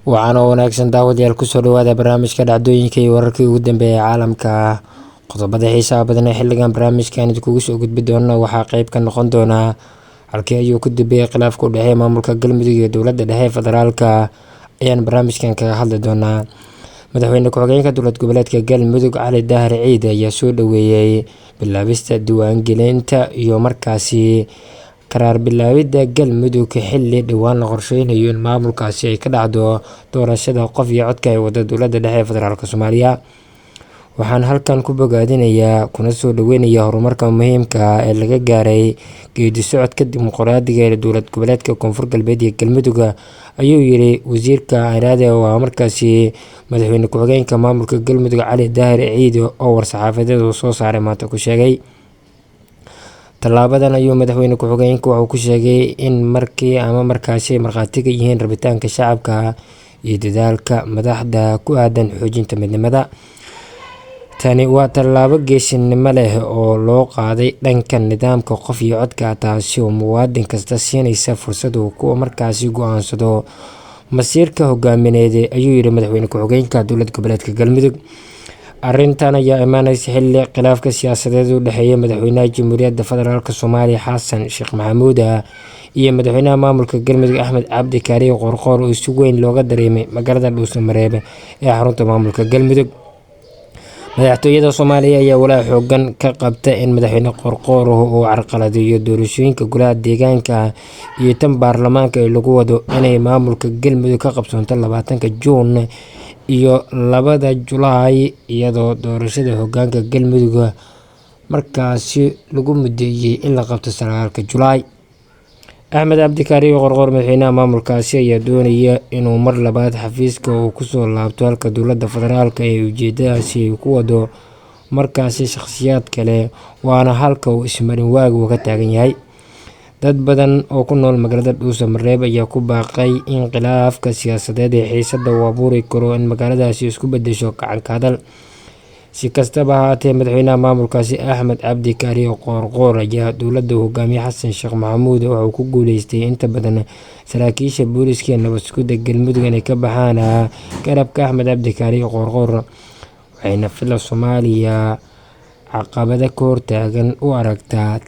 Wacan oo wanaagsan daawadayaal, kusoo dhawaada barnaamijka dhacdooyinka iyo wararkii ugu dambeeyay ee caalamka. Qodobada xiisaha badan ee xilligan barnaamijkan idinkugu soo gudbi doona waxaa qeyb ka noqon doona halkii ayuu ku dambeeyay khilaafka u dhexeeya maamulka Galmudug iyo dowladda dhexe ee federaalka ayaan barnaamijkan kaga hadli doonaa. Madaxweyne ku-xigeenka dowlad goboleedka Galmudug Cali Daahir Ciid ayaa soo dhaweeyay bilaabista diiwaangelinta iyo markaasi karaar bilaabidda Galmudug xilli dhowaan la qorsheynayo in maamulkaasi ay ka dhacdo doorashada qof iyo codka ay wada dowladda dhexe ee federaalk Soomaaliya. Waxaan halkan ku bogaadinayaa kuna soo dhaweynayaa horumarka muhiimka ah ee laga gaaray geedi socodka dimuqraadiga ee dowlad goboleedka Koonfur Galbeed iyo Galmudug, ayuu yiri wasiirka Iraade. Waa markaasi madaxweyne ku-xigeenka maamulka Galmudug Cali Daahir Ciid oo war-saxaafadeed uu soo saaray maanta ku sheegay tallaabadan. Ayuu madaxweyne ku-xigeenka wuxuu ku sheegay in markii ama markaasi ay markhaati ka yihiin rabitaanka shacabka iyo dadaalka madaxda ku aadan xoojinta midnimada. Tani waa tallaabo geesinimo leh oo loo qaaday dhanka nidaamka qof iyo codka, taasi oo muwaadin kasta siinaysa fursad uu ku markaasi go-aansado masiirka hogaamineed, ayuu yiri madaxweyne ku-xigeenka dowlad goboleedka Galmudug. Arrintan ayaa imaaneysa xilli khilaafka siyaasadeed u dhexeeya madaxweynaha Jamhuuriyadda Federaalk Soomaaliya Xasan Sheekh Maxamuud iyo madaxweynaha maamulka Galmudug Axmed Cabdi Kaariye Qoorqoor oo si weyn looga dareemay magaalada Dhuusamareeb ee xarunta maamulka Galmudug. Madaxtooyada Soomaaliya ayaa walaac xoogan ka qabta in madaxweyne Qoorqoor uu carqaladeeyo doorashooyinka golaha deegaanka iyo tan baarlamaanka ee lagu wado inay maamulka Galmudug ka qabsoonto 20-ka Juun iyo 2-da Julaay, iyadoo doorashada hogaanka Galmudug markaasi lagu mudeeyay in la qabto 9-ka Julaay. Axmed Cabdi Kaariye Qoorqoor, madaxweynaha maamulkaasi, ayaa doonaya inuu mar labaad xafiiska uu kusoo laabto, halka dowladda federaalk ee ujeedadaasi ay ku wado markaasi shakhsiyaad kale, waana halka uu ismarin waagu ka taagan yahay. Dad badan oo ku nool magaalada Dhuusamareeb ayaa ku baaqay in khilaafka siyaasadeed ee xiisadda uu abuuri karo in magaaladaasi isku bedesho gacan ka hadal. Si kastaba ha ahaatee, madaxweynaha maamulkaasi Axmed Cabdi Kaariye Qoorqoor ayaa dowladda uu hogaamiye Xasan Sheekh Maxamuud wuxuu ku guuleystay inta badan saraakiisha booliska ee nabadsugidda Galmudug inay ka baxaan garabka Axmed Cabdi Kaariye Qoorqoor, waxayna Villa Soomaaliya caqabada ka hortaagan u aragtaa.